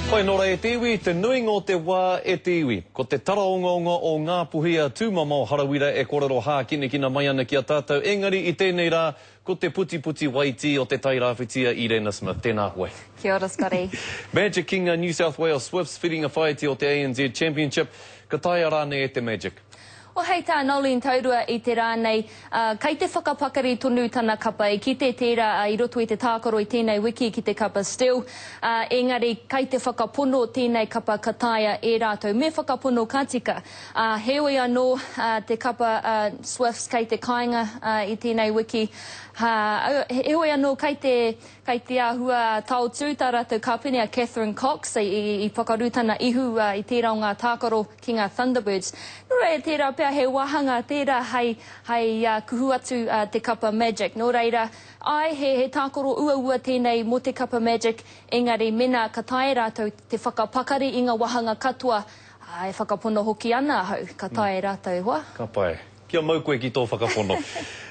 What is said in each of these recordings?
Whai nō rā e te iwi, te nuinga o te wā e te iwi. Ko te taraongaonga o Ngāpuhi a Tūmamao Harawira e kōrero hākinakina mai ana ki a tātou, engari i tēnei rā, ko te putiputi waitī o Te Tairāwhiti a Irena Smith. Tēnā koe. Kia ora Scotty. Magic ki ngā New South Wales Swifts, whiringa whāiti o te ANZ Championship. Ka taea rānei e te Magic? Well, hei tā Noeline Taurua i te rā nei, ā, kei te whakapakari tonu tana kapa. I kite tērā i roto i te tākaro i tēnei wiki ki te kapa Steel, ā, engari kei te whakapono tēnei kapa ka taea e rātou. Me whakapono ka tika. Ā, heoi anō, ā, te kapa, ā, Swifts kei te kāinga, ā, i tēnei wiki. Ā, heoi anō kei te, kei te āhua taotū tā rātou kāpene a Catherine Cox i, i, i whakarū tana ihu, ā, i tērā o ngā tākaro. ki ngā Thunderbirds. Nō reira, tērā pea he wāhanga tērā hei, hei kuhu atu te kapa Magic. Nō reira, āe, he, he tākaro uaua tēnei mō te kapa Magic, engari mēnā ka taea e rātou te whakapakari i ngā wāhanga katoa, ā, e whakapono hoki ana ahau, ka taea e rātou e hoa. Ka pai. Kia mau koe ki tō whakapono.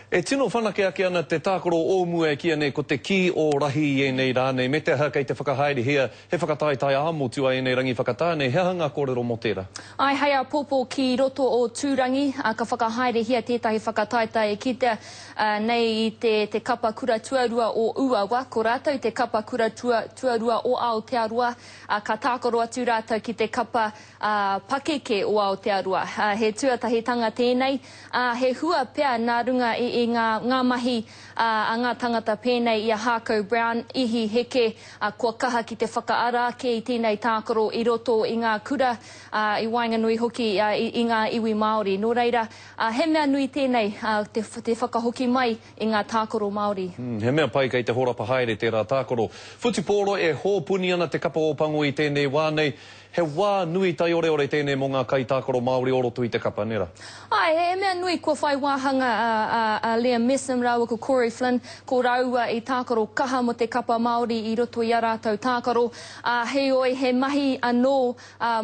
E tino whanake ake ana te tākaro o mua e kīia nei ko te kī o rahi i ēnei rā nei, me te aha kei te whakahaerehia he whakataetae ā-motu a ēnei rangi whakatā nei, he aha ngā kōrero mō tērā? Āe, hei āpōpō ki roto o Tūrangi, ka whakahaerehia tētahi whakataetae e kitea nei i te te kapa kura tuarua o Uawa, ko rātou te kapa kura tuarua o Aotearoa, ka tākaro atu rātou ki te kapa ā, pakeke o Aotearoa. Ā, he tuatahitanga tēnei, ā, he hua pea nā runga i, i ngā, ngā mahi, ā, a ngā tangata pēnei i a Hākau Brown, Ihi Heke, ā, kua kaha ki te whakaara ake i tēnei tākaro i roto i ngā kura, ā, i waenganui hoki, ā, i, i ngā iwi Māori. Nō reira, ā, he mea nui tēnei, ā, te, te whakahoki mai i ngā tākaro Māori. He mea pai kei te horapa haere tērā tākaro. Whutupōro e hōpuni ana te kapa Ōpango i tēnei wā nei. He wā nui taioreore tēnei mō ngā kaitākaro Māori o roto i te kapa, nē rā? Āe, he mea nui kua whai wāhanga a Liam Messam rāua ko Corey Flynn, ko rāua i tākaro kaha mō te kapa Māori i roto i ā rātou tākaro, ā, heoi he mahi anō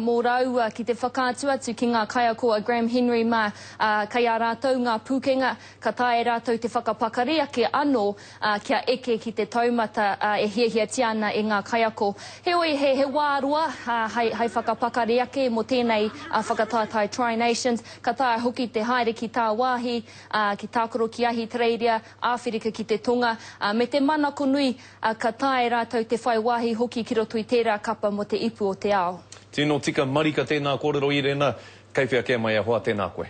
mō rāua ki te whakaatu atu ki ngā kaiako a Graham Henry mā, ā, kei a rātou ngā pūkenga, ka taea e rātou te whakapakari ake anō ā, kia eke ki te taumata e hiahiatia ana e ngā kaiako. Heoi, he, he wā roa, ā, hei, hei whakapakari ake mō tēnei whakataetae Tri Nations. Ka taea hoki te haere ki tāwāhi, ā, ki tākaro ki Ahitereiria, Āwherika ki te Tonga, ā, me te manako nui, ā, ka taea e rātou te whai wāhi hoki ki roto i tērā kapa mō te ipu o te ao. Tino tika marika tēnā kōrero Irena, kei whea kē mai e hoa, tēnā koe.